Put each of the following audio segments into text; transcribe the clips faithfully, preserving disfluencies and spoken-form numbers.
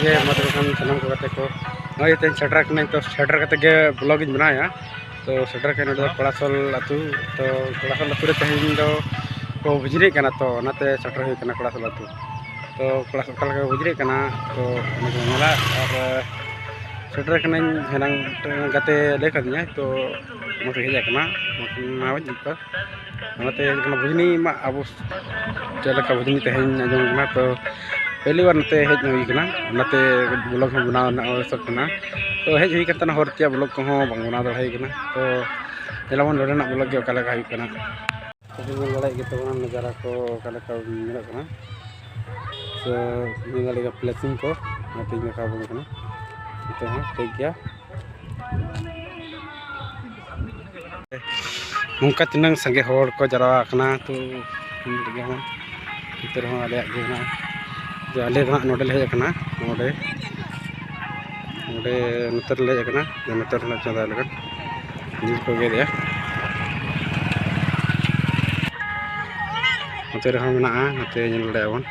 ᱜᱮ ᱢᱟ ᱛᱚᱵᱮ ᱠᱷᱟᱱ ᱥᱟᱱᱟᱢ ᱠᱚ ᱜᱟᱛᱮ ᱠᱚ, ᱱᱚᱜᱼᱚᱭ ᱛᱮᱦᱮᱧ ᱥᱮᱴᱮᱨ ᱠᱟᱹᱱᱟᱹᱧ, ᱛᱚ ᱥᱮᱴᱮᱨ ᱠᱟᱛᱮ ᱜᱮ ᱵᱞᱚᱜ ᱤᱧ ᱵᱮᱱᱟᱣᱮᱫᱼᱟ᱾ ᱛᱚ ᱥᱮᱴᱮᱨ ᱠᱟᱹᱱᱟᱹᱧ ᱱᱚᱰᱮ ᱫᱚ ᱠᱚᱲᱟᱥᱳᱞ ᱟᱹᱛᱩ᱾ ᱛᱚ ᱠᱚᱲᱟᱥᱳᱞ ᱟᱹᱛᱩ ᱨᱮ ᱛᱮᱦᱮᱧ ᱫᱚ ᱠᱚ ᱵᱷᱩᱡᱽᱨᱤᱜ ᱠᱟᱱᱟ, ᱛᱚ ᱚᱱᱟᱛᱮ ᱥᱮᱴᱮᱨ ᱦᱩᱭ ᱠᱟᱱᱟ ᱠᱚᱲᱟᱥᱳᱞ ᱟᱹᱛᱩ᱾ ᱛᱚ ᱠᱚᱲᱟᱥᱳᱞ ᱚᱠᱟ ᱞᱮᱠᱟ ᱠᱚ ᱵᱷᱩᱡᱽᱨᱤᱜ ᱠᱟᱱᱟ, ᱛᱚ ᱚᱱᱟ ᱠᱚ ᱧᱮᱞᱟ᱾ ᱟᱨ ᱥᱮᱴᱮᱨ ᱠᱟᱹᱱᱟᱹᱧ, ᱦᱮᱱᱟᱝ ᱢᱤᱫᱴᱟᱝ ᱜᱟᱛᱮ ᱞᱟᱹᱭ ᱠᱟᱫᱤᱧᱟᱭ, ᱛᱚ ᱚᱱᱟᱛᱮ ᱦᱮᱡ ᱟᱠᱟᱱᱟ, ᱚᱱᱟ ᱦᱚᱸ ᱚᱱᱟᱛᱮ ᱦᱮᱡ ᱟᱠᱟᱱᱟ ᱵᱷᱩᱡᱽᱱᱤ ᱢᱟ ᱟᱵᱚ ᱪᱮᱫ ᱞᱮᱠᱟ ᱵᱷᱩᱡᱽᱱᱤ ᱛᱮᱦᱮᱧ ᱟᱸᱡᱚᱢ ᱠᱟᱱᱟ, ᱛᱚ ᱯᱮᱦᱞᱤ ᱵᱟᱨ ᱱᱚᱛᱮ ᱦᱮᱡ ᱦᱩᱭ ᱠᱟᱱᱟ, ᱚᱱᱟᱛᱮ ᱵᱞᱚᱜ ᱦᱚᱸ ᱵᱮᱱᱟᱣ ᱨᱮᱱᱟᱜ ᱟᱵᱚᱥᱭᱚᱠ ᱠᱟᱱᱟ᱾ ᱛᱚ ᱦᱮᱡ ᱦᱩᱭ ᱠᱟᱱ ᱛᱟᱦᱮᱱᱟ ᱦᱚᱨ ᱛᱮᱭᱟᱜ ᱵᱞᱚᱜ ᱠᱚᱦᱚᱸ ᱵᱟᱝ ᱵᱮᱱᱟᱣ ᱫᱟᱲᱮ ᱦᱩᱭ ᱠᱟᱱᱟ᱾ ᱛᱚ ᱧᱮᱞᱟᱵᱚᱱ ᱱᱚᱰᱮᱱᱟᱜ ᱵᱞᱚᱜ ᱜᱮ ᱚᱠᱟ ᱞᱮᱠᱟ ᱦᱩᱭᱩᱜ ᱠᱟᱱᱟ᱾ ᱟᱵᱚ ᱧᱮᱞ ᱫᱟᱲᱮᱭᱟᱜ ᱜᱮ ᱛᱟᱵᱚᱱᱟ ᱱᱟᱡᱟᱨᱟ ᱠᱚ ᱚᱠᱟ ᱞᱮᱠᱟ ᱧᱮᱞᱚᱜ ᱠᱟᱱᱟ, ᱥᱮ ᱧᱮᱞ ᱫᱟᱲᱮᱭᱟᱜ ᱜᱮᱭᱟ ᱯᱞᱮᱥᱤᱝ ᱠᱚ, ᱚᱱᱟᱛᱮᱧ ᱫᱮᱠᱷᱟᱣ ᱟᱵᱚᱱ ᱠᱟᱱᱟ᱾ ᱱᱚᱛᱮ ᱦᱚᱸ ᱴᱷᱤᱠ ᱜᱮᱭᱟ᱾ ᱱᱚᱝᱠᱟ ᱛᱤᱱᱟᱹᱝ ᱥᱟᱸᱜᱮ ᱦᱚᱲ ᱠᱚ ᱡᱟᱨᱣᱟ ᱟᱠᱟᱱᱟ, ᱛᱚ ᱧᱮᱞ ᱨᱮᱜᱮ ᱦᱚᱸ ᱱᱚᱛᱮ ᱨᱮᱦᱚᱸ ᱟᱞᱮᱭᱟᱜ ᱜᱮ ᱢᱮᱱᱟᱜᱼᱟ᱾ ᱡᱮ ᱟᱞᱮ ᱫᱚ ᱦᱟᱸᱜ ᱱᱚᱰᱮ ᱞᱮ ᱦᱮᱡ ᱟᱠᱟᱱᱟ, ᱱᱚᱰᱮ, ᱱᱚᱰᱮ ᱱᱚᱛᱮ ᱨᱮᱞᱮ ᱦᱮᱡ ᱟᱠᱟᱱᱟ, ᱡᱮ ᱱᱚᱛᱮ ᱨᱮᱞᱮ ᱪᱚᱸᱫᱟ ᱞᱮᱠᱟ ᱡᱤᱞ ᱠᱚ ᱜᱮᱫᱮᱜᱼᱟ᱾ ᱱᱚᱛᱮ ᱨᱮᱦᱚᱸ ᱢᱮᱱᱟᱜᱼᱟ, ᱱᱚᱛᱮ ᱧᱮᱞ ᱫᱟᱲᱮᱭᱟᱜᱼᱟ ᱵᱚᱱ᱾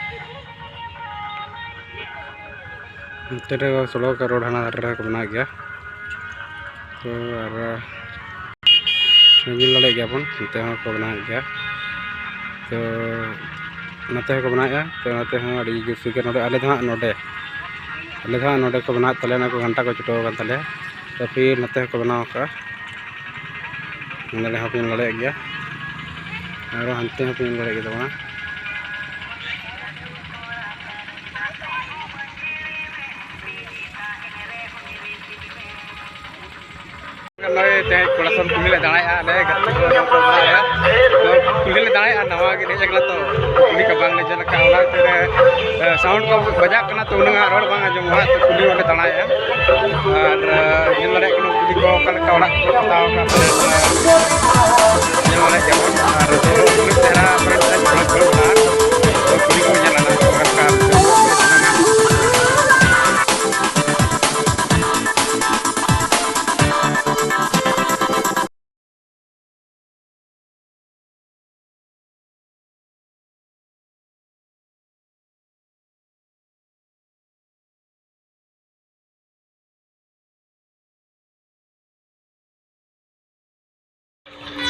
ᱱᱚᱛᱮ ᱨᱮ ᱥᱚᱲᱚᱠ ᱨᱳᱰ ᱦᱟᱱᱟ ᱫᱷᱟᱨᱮ ᱨᱮᱦᱚᱸ ᱠᱚ ᱵᱮᱱᱟᱣᱮᱫ ᱜᱮᱭᱟ᱾ ᱛᱚ ᱟᱨ ᱧᱮᱞ ᱫᱟᱲᱮᱭᱟᱜ ᱜᱮᱭᱟ ᱵᱚᱱ, ᱱᱚᱛᱮ ᱦᱚᱸ ᱠᱚ ᱵᱮᱱᱟᱣᱮᱫ ᱜᱮᱭᱟ᱾ ᱛᱚ ᱱᱚᱛᱮ ᱦᱚᱸᱠᱚ ᱵᱮᱱᱟᱣᱮᱫᱼᱟ᱾ ᱛᱚ ᱱᱚᱛᱮ ᱦᱚᱸ ᱟᱹᱰᱤ ᱡᱳᱨ ᱥᱳᱨ ᱜᱮ ᱱᱚᱰᱮ, ᱟᱞᱮ ᱫᱚ ᱦᱟᱸᱜ ᱱᱚᱰᱮ, ᱟᱞᱮ ᱫᱚ ᱦᱟᱸᱜ ᱱᱚᱰᱮ ᱠᱚ ᱵᱮᱱᱟᱣᱮᱫ ᱛᱟᱞᱮᱭᱟ, ᱚᱱᱟ ᱠᱚ ᱜᱷᱟᱱᱴᱟ ᱠᱚ ᱪᱷᱩᱴᱟᱹᱣ ᱟᱠᱟᱱ ᱛᱟᱞᱮᱭᱟ᱾ ᱛᱚ ᱯᱷᱤᱨ ᱱᱚᱛᱮ ᱦᱚᱸᱠᱚ ᱵᱮᱱᱟᱣ ᱟᱠᱟᱫᱼᱟ, ᱱᱚᱰᱮ ᱦᱚᱸ ᱯᱮ ᱧᱮᱞ ᱫᱟᱲᱮᱭᱟᱜ ᱜᱮᱭᱟ, ᱟᱨᱚ ᱦᱟᱱᱛᱮ ᱦᱚᱸ ᱯᱮ ᱧᱮᱞ ᱫᱟᱲᱮᱭᱟᱜ ᱜᱮ ᱛᱟᱵᱚᱱᱟ᱾ ᱱᱚᱜᱼᱚᱭ ᱛᱮᱦᱮᱧ ᱠᱚᱲᱟ ᱥᱟᱶ ᱠᱩᱞᱦᱤ ᱞᱮ ᱫᱟᱬᱟᱭᱮᱫᱼᱟ, ᱟᱞᱮ ᱜᱟᱛᱮ ᱠᱚ ᱥᱟᱶ ᱠᱚ ᱫᱟᱬᱟᱭᱮᱫᱼᱟ᱾ ᱛᱚ ᱠᱩᱞᱦᱤ ᱞᱮ ᱫᱟᱬᱟᱭᱮᱫᱼᱟ, ᱱᱟᱣᱟ ᱜᱮ ᱦᱮᱡ ᱟᱠᱟᱱᱟ, ᱛᱚ ᱠᱩᱞᱦᱤ ᱠᱚ ᱵᱟᱝ ᱞᱮ ᱧᱮᱞ ᱟᱠᱟᱫᱼᱟ, ᱚᱱᱟ ᱠᱷᱟᱹᱛᱤᱨ ᱛᱮ, ᱮ, ᱥᱟᱣᱩᱱᱰ ᱠᱚ ᱵᱟᱡᱟᱜ ᱠᱟᱱᱟ, ᱛᱚ ᱩᱱᱟᱹᱜ ᱨᱚᱲ ᱵᱟᱝ ᱟᱸᱡᱚᱢᱚᱜᱼᱟ᱾ ᱛᱚ ᱠᱩᱞᱦᱤ ᱦᱚᱸᱞᱮ ᱫᱟᱬᱟᱭᱮᱫᱼᱟ ᱟᱨ, ᱮ, ᱧᱮᱞ ᱫᱟᱲᱮᱭᱟᱜ ᱠᱟᱱᱟ ᱠᱩᱞᱦᱤ ᱠᱚ ᱚᱠᱟ ᱞᱮᱠᱟ ᱚᱲᱟᱜ ᱠᱚ ᱦᱟᱛᱟᱣ ᱟᱠᱟᱫ, ᱧᱮᱞ ᱫᱟᱲᱮᱭᱟᱜ ᱜᱮᱭᱟ ᱵᱚᱱ᱾ ᱟᱨ ᱪᱮᱦᱨᱟ ᱠᱚᱨᱮ ᱠᱩᱞᱦᱤ ᱠᱚ ᱧᱮᱞ ᱟᱠᱟᱫ ᱚᱠᱟ ᱞᱮᱠᱟ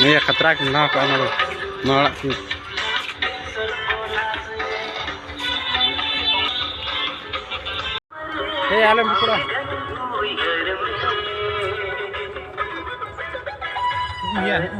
ᱱᱤᱭᱟᱹ ᱠᱷᱟᱛᱨᱟ ᱠᱚ ᱵᱮᱱᱟᱣ ᱠᱟᱜᱼᱟ, ᱱᱚᱣᱟ ᱫᱚ, ᱱᱚᱣᱟ ᱚᱲᱟᱜ ᱠᱚ᱾ ᱮᱭ, ᱟᱞᱮᱢ ᱵᱩᱠᱩᱲᱟ᱾ ᱤᱭᱟᱹ, ᱦᱮᱸ᱾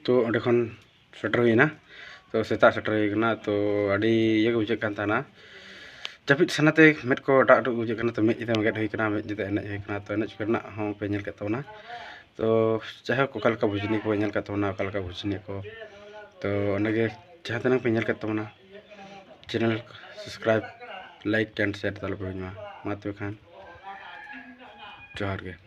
ᱛᱚ ᱚᱸᱰᱮ ᱠᱷᱚᱱ ᱥᱮᱴᱮᱨ ᱦᱩᱭᱱᱟ᱾ ᱛᱚ ᱥᱮᱛᱟᱜ ᱥᱮᱴᱮᱨ ᱦᱩᱭ ᱠᱟᱱᱟ, ᱛᱚ ᱟᱹᱰᱤ ᱤᱭᱟᱹ ᱜᱮ ᱵᱩᱡᱷᱟᱹᱜ ᱠᱟᱱ ᱛᱟᱦᱮᱱᱟ, ᱡᱟᱹᱯᱤᱫ ᱥᱟᱱᱟᱛᱮ ᱢᱮᱫ ᱠᱚ ᱮᱴᱟᱜ ᱮᱴᱟᱜ ᱵᱩᱡᱷᱟᱹᱜ ᱠᱟᱱᱟ᱾ ᱛᱚ ᱢᱤᱫ ᱧᱤᱫᱟᱹ ᱵᱮᱸᱜᱮᱫ ᱦᱩᱭ ᱠᱟᱱᱟ, ᱢᱤᱫ ᱧᱤᱫᱟᱹ ᱮᱱᱮᱡ ᱦᱩᱭ ᱠᱟᱱᱟ᱾ ᱛᱚ ᱮᱱᱮᱡ ᱠᱚᱨᱮᱱᱟᱜ ᱦᱚᱸ ᱯᱮ ᱧᱮᱞ ᱠᱮᱫ ᱛᱟᱵᱚᱱᱟ᱾ ᱛᱚ ᱡᱟᱭᱦᱳᱠ, ᱚᱠᱟ ᱞᱮᱠᱟ ᱵᱷᱩᱡᱽᱱᱤ ᱠᱚ ᱧᱮᱞ ᱠᱮᱫ ᱛᱟᱵᱚᱱᱟ, ᱚᱠᱟ ᱞᱮᱠᱟ ᱵᱷᱩᱡᱽᱱᱤ ᱠᱚ, ᱛᱚ ᱚᱱᱟᱜᱮ ᱡᱟᱦᱟᱸ ᱛᱤᱱᱟᱹᱜ ᱯᱮ ᱧᱮᱞ ᱠᱮᱫ ᱛᱟᱵᱚᱱᱟ, channel subscribe, like and share ᱛᱟᱞᱚ ᱯᱮ ᱦᱤᱲᱤᱧ ᱢᱟ᱾ ᱢᱟ ᱛᱚᱵᱮ ᱠᱷᱟᱱ ᱡᱚᱦᱟᱨ ᱜᱮ᱾